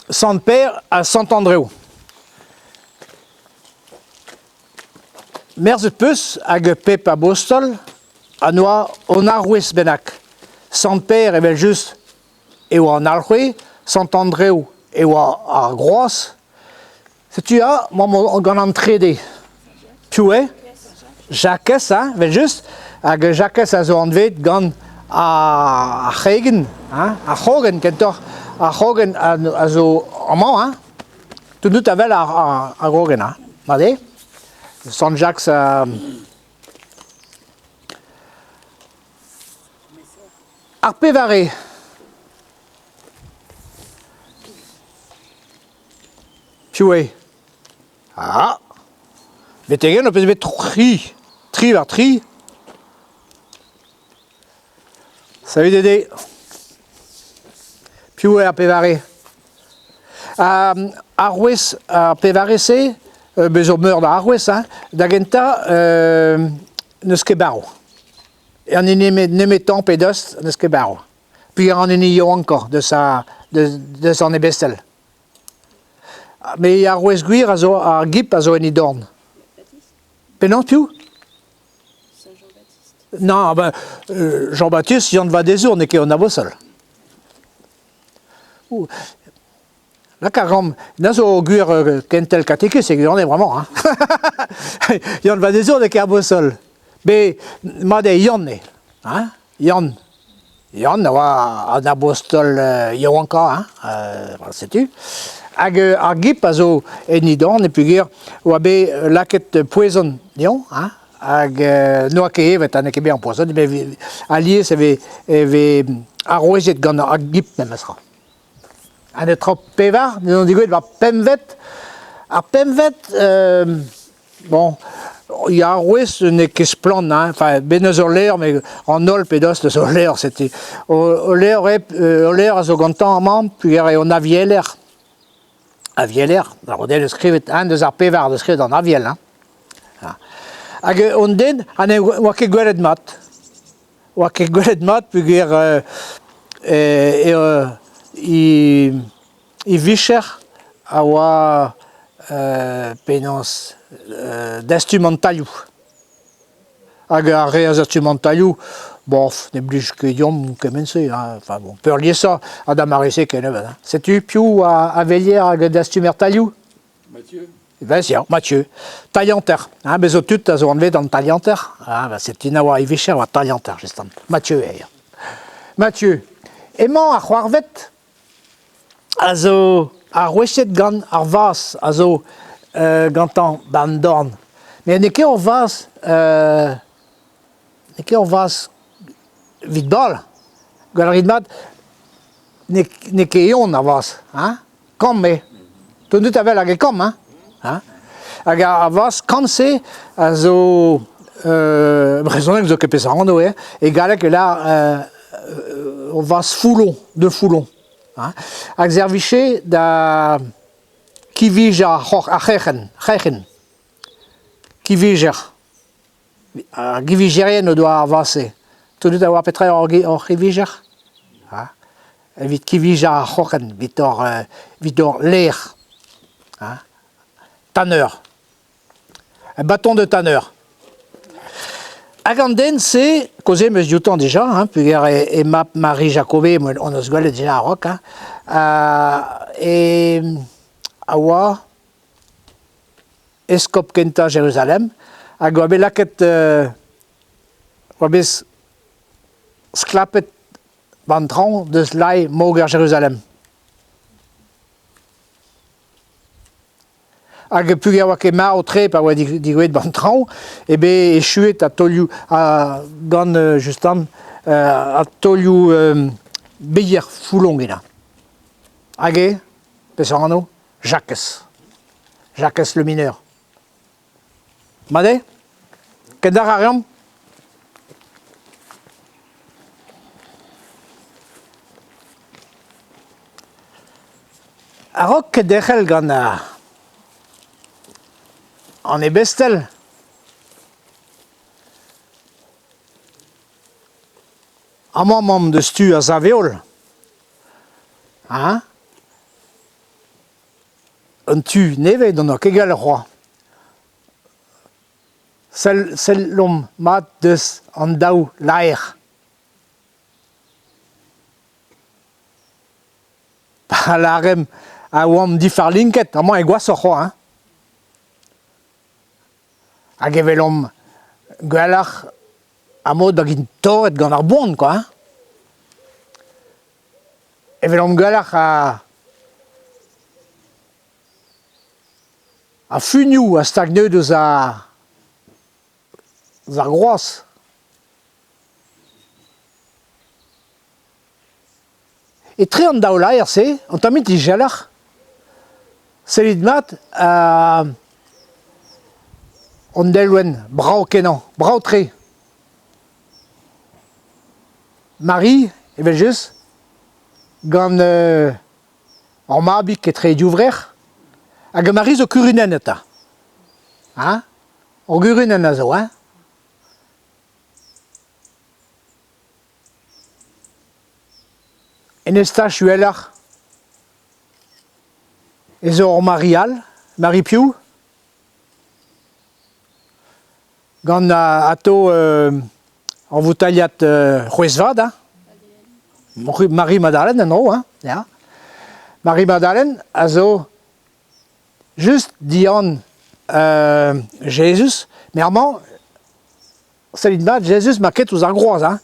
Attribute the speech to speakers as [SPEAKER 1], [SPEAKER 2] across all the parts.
[SPEAKER 1] Sant Pêr ha Sant Andrev. Merzet 'peus hag pep abostol a noa un arouez bennak. Sant Pêr evel-just e oa an alc'hwez, Sant Andrev e oa ar groaz. Setu a emaomp gant an trede. Piv eo? Jakez, hein, evel-just. Hag Jakez a zo anvet gant ar c'hregenn, hein, ar c'hrogenn kentoc'h. Ar c'hrogenn a zo amañ, hein. Tout out a wel ar grogenn, hein. Mat eo? Sant Jacques Ar pevare. Piv eo? Ah! Betek-henn ho peus bet tri. Tri war tri. Salut Dédé. Piv eo ar pevare? Arouez ar pevare-se, bez zo meur da arouez, hein. Da gentañ, n'eus ket barv. An hini nemetañ pe dost n'eus ket barv. Puis an hini yaouankañ deus, deus an ebestel. Met ar wezh gwir a zo ar gip a zo en he dorn. Penaos piv? Non, ben, Jean-Baptiste, Yann Vadezour n'eo ket an abostol. Lak a ran, na zo gwir kentel katekis e gwirionez bremañ. Hein. Yann Vadezour n'eo ket abostol. Bet mat eo Yann eo. Hein? Yann. Yann a oa an abostol yaouankañ, hein, setu. Hag ar gip a zo en e dorn e peogwir oa bet lakaet poezon dezhañ, hein, hag n'oa ket evet ha n'eo ket bet ampoezonnet, met alies e vez e vez aroueziet gant ar gip memestra. Ha netra pevar, n'on degouezhet war pempvet. Ar pempvet, bon, ya ar wezh n'eo ket splann, hein, enfin, bet n'eus ul levr, met an holl pe dost eus ul levr, setu. Ul levr eo, ul levr a zo gantañ amañ, peogwir eo an avieler. Avieler, ar rodell eus skrivet, un deus ar pevar deus skrivet an aviel, hein. Hag hon den, ha ne oa ket gwelet mat. Oa ket gwelet mat peogwir eo e vicher a oa penaos dastum an tailhoù. Hag ar re a zastum an tailhoù, bof, ne blij ket deomp kement-se, hein, enfin bon, peurliesañ ha da mare-se kennebeut. Hein. Setu piv a velier hag dastumer tailhoù?
[SPEAKER 2] Mathieu
[SPEAKER 1] Ben ya, Mathieu. Tailhanter. Hein, bez zo tud a zo anvet an tailhanter. Ah, ben c'est un oa e vicher oa tailhanter, justement. Mathieu eo. Mathieu. Emañ ar c'hoarved a zo arouesiet gant ar vazh a zo gantañ ba'n dorn. Met n'eo ket ur vazh n'eo ket ur vazh evit bal. Gwell a rit mat, n'eo ket eon ar vazh, hein? Kamm eo. Tout an dud a wel hag e kamm, hein? Hein? Hag ar vazh kamm-se a zo brezhoneg zo ket peseurt anv eo. E galleg e lâr ur vazh foulon, de foulon. Hein? Hag servije da kivijañ ar c'herc'henn, c'herc'henn. Kivijer. Ar givijerien o doa ar vazh-se. Tout a oar petra eo hor c'hivijer? Ha? Evit kivijañ ar c'hroc'hen, evit hor, evit hor lêr. Ha? Tanneur. Un bâton de tanneur. Hag an den-se, kaozeet em eus dioutañ dija, hein, peogwir e mab Marie Jacobe hon eus gwelet dija a-raok, hein, e a oa eskob kentañ Jeruzalem hag oa bet lakaet oa bet sklapet 'ba an traoñ deus lae moger Jeruzalem. Hag peogwir oa ket marv-tre pa oa degouezhet 'ba an traoñ eo bet echuet ha taolioù gant justamant ha taolioù beier foulon genañ. Hag eo, peseurt anv? Jakez. Jakez Le Mineur. Mat eo? Kendalc'h a reomp? A-raok kenderc'hel gant an ebestel amañ emaomp deus tu ar sav-heol. Hein? Un tu nevez n'on ket gallet c'hoazh. Sell sellomp mat deus an daou laer. Pa lâremp a oamp difarlinket, amañ eo gwashoc'h c'hoazh hein. Hag e welomp gwelloc'h a-mod hag int torret gant ar boan kwa hein. E welomp gwelloc'h ar funioù a stag neud eus ar groaz. Etre an daou laer-se, an tammig dijeloc'h, sellit mat an delwenn brav-kenañ, brav-tre. Marie, evel-just, gant ur mabig etre he divrec'h, hag Marie zo kurunenn eta. Hein? Ur gurunenn a zo, hein? En estaj uheloc'h ez eo ur Mari all, Mari piv? Gant atav ur voutailhad c'hwezh-vat hein? Marie-Madalen en-dro hein, ya. Marie-Madalen a zo just dian Jezuz, met amañ Sellit mat, Jezuz 'ma ket ouzh ar groaz hein,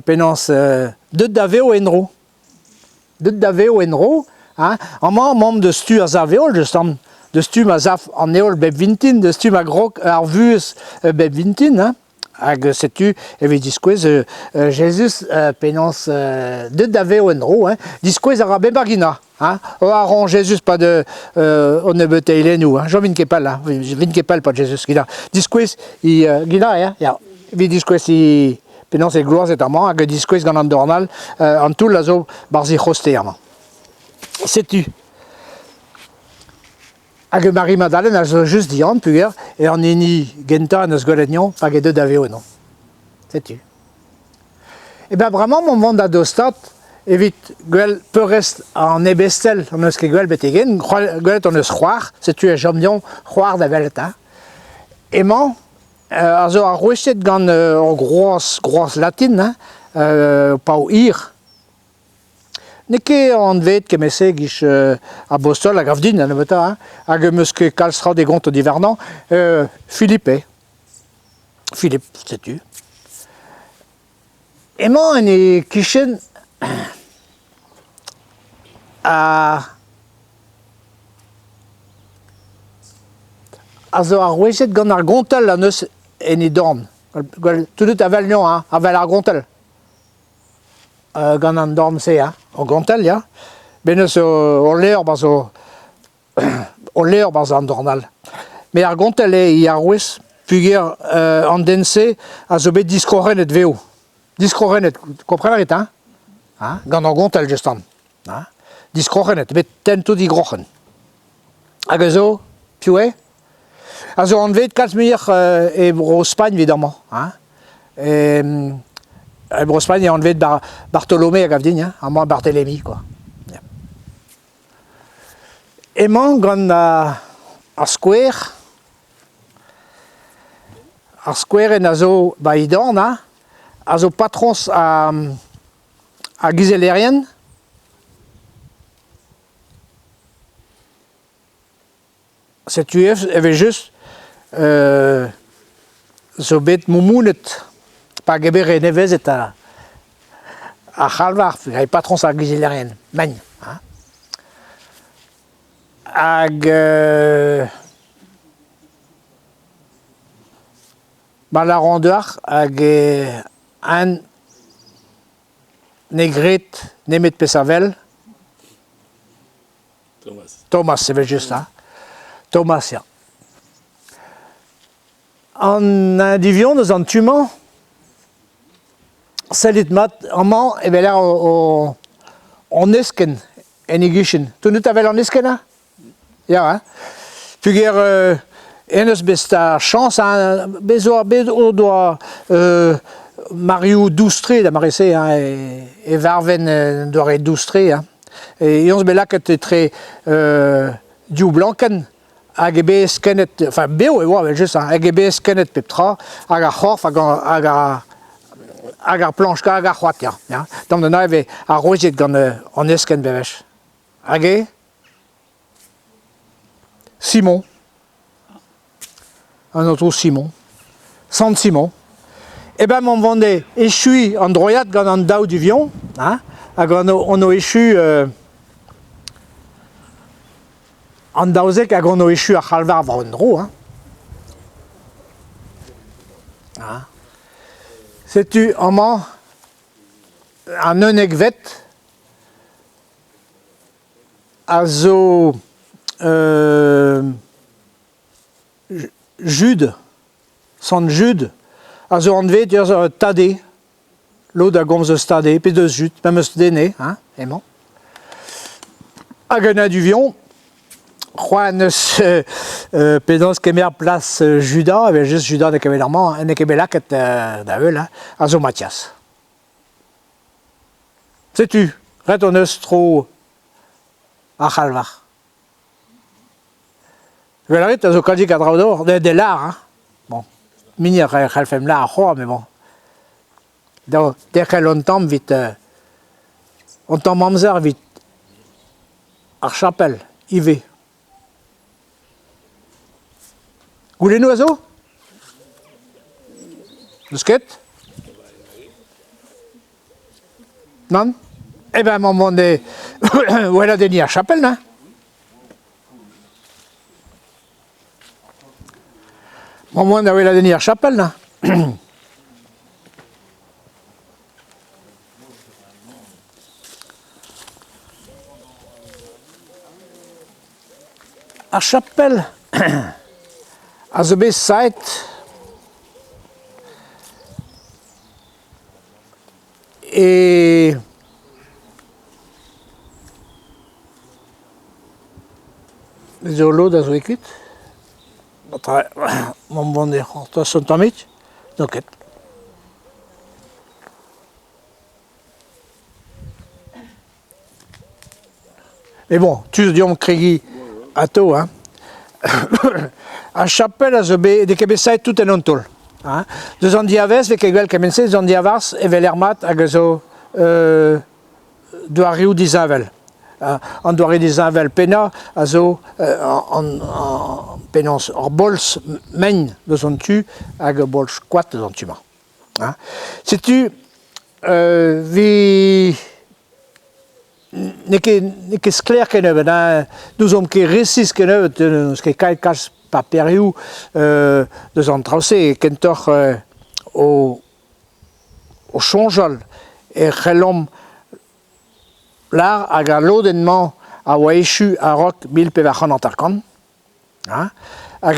[SPEAKER 1] penaos deut da vev en-dro. Deut da vev en-dro hein, amañ emaomp deus tu ar sav-heol just an deus tu ma sav an heol bep vintin, deus tu ma grog ar vuhez bep vintin hein. Hag setu evit diskouez Jezuz penaos deut da vev en-dro hein, diskouez a ra bep ar gina. Hein a ran Jezuz pad un nebeut eilennoù, hein. Chom vin ket pell, hein. Vin ket pell pad Jezuz, gina. Diskouez he gina, ya, ya. Evit diskouez he penaos eo gloazet amañ hag diskouez gant an dorn all an toull a zo 'barzh he c'hoste amañ. Setu. Hag Marie-Madalen a zo just dihan peogwir eo an hini gentañ en deus gwelet anezhañ hag eo deuet da vev eno. Setu. Eh ben bremañ emaomp vont da dostaat evit gwell peurrest an ebestel hon eus ket gwell betek-henn, gwelet hon eus c'hoar, setu e chom deomp c'hoar da welet. Hein. Emañ a zo aroueziet gant ur groaz, groaz latin, hein, pav hir. N'eo ket anvet kement-se giz abostol a gav din da nebeutañ, hein, hag 'm eus ket kalz tra da gontañ diwarnañ. Philippe eo. Philippe, setu. Emañ en e kichen a zo aroueziet gant ar gontell a neus en e dorn. Tout avel anezhañ, hein, avel ar gontell. Gant an dorn-se, hein, ur gontell, ya. Bet neus ul levr 'ba zo ul levr 'barzh an dorn all. Met ar gontell eo he arouez peogwir an den-se a zo bet diskroc'hennet vev. Diskroc'hennet, kompren a rit, hein? Hein? Gant ur gontell just an. Hein? Diskroc'hennet, bet tentoù digroc'hen. Hag a zo, piv eo? A zo anvet kalz muioc'h e Bro-Spagn evit amañ. Hein? E Bro-Spagn eo anvet Bartolome a gav din, hein? Amañ Barthélemy, quoi. Emañ gant ar skouer, ar skouerenn a zo 'ba he dorn ha, a zo patroñs ar gizellerien. Setu evel-just zo bet moumounet pa gemere nevezet ar c'halvar, patroñs ar gizellerien, mein. Hag ma lâran deoc'h hag eñ ne gred nemet pezh a wel.
[SPEAKER 2] Thomas.
[SPEAKER 1] Thomas, evel-just, ha. Thomas, ya. An indivion eus an tu-mañ, sellit mat, amañ e weler an eskenn en e gichen. Tout a wel an eskenn, hein? Ya, hein? Peogwir en deus bet ar chañs, hein, bez zo bet o doa Mario dous-tre da mare-se, hein, e varven en doare dous-tre, hein. Eñ zo bet lakaet etre div blankenn hag eo bet skennet, enfin bev e oa evel-just, hag eo bet skennet pep tra, hag ar c'horf hag hag ar hag ar plañch hag ar c'hoad ya, ya. Tamm da neuze e vez aroueziet gant an eskenn bewech. Hag eo Simon. An aotrou Simon. Sant Simon. Eh ben, m'on vende echuiñ an droiad gant an daou duvion, hein, hag on o echu an 12 hag on o echu ar c'halvar war un dro. Hein. Hein. Setu amañ an unnekvet a zo Jude, Sant Jude, a zo anvet ur Tade. Lod a gomz eus Tade pe deus Jude, memes den eo, hein, emañ. Hag un aduvion, c'hoant eus penaos kemer plas Judas, evel-just Judas n'eo ket bet amañ, n'eo ket bet lakaet da heul, hein, a zo Mathias. Setu, ret hon eus tro ar c'halvar. Gwell a rit, a zo kalzik a draoù d'ober, de lâr, hein. Bon, mini a c'hallfemp lâr c'hoazh, mais bon. Da derc'hel un tamm evit un tamm amzer evit ar chapel ivez. Goulennoù a zo? N'eus ket? Nann? Eh ben, emañ mont e weladenniñ ar chapel, hein? Emañ mont da weladenniñ ar chapel, hein? Ar chapel a zo bet savet E zo lod a zo e kuit. Mamm vont e c'hortoz un tammig, n'eo ket. Mais bon, tu zo deomp kregiñ atav hein. Ar chapel a zo bet, n'eo ket bet savet tout en un taol. Hein. Deus an diavaez 'vez ket gwell kement-se, deus an diabarzh e weler mat hag a zo doareoù disheñvel. An doare disheñvel pennañ a zo an, penaos ur bolz mein deus an tu hag ur bolz koad deus an tu-mañ. Hein. Setu 'vi N'eo ket n'eo ket sklaer kennebeut hein, n'ouzomp ket resis kennebeut, n'eus ket kaet kalz paperioù deus an traoù-se, kentoc'h o o soñjal e c'hellomp lâr hag al lodenn-mañ a oa echu a-raok 1450 hein.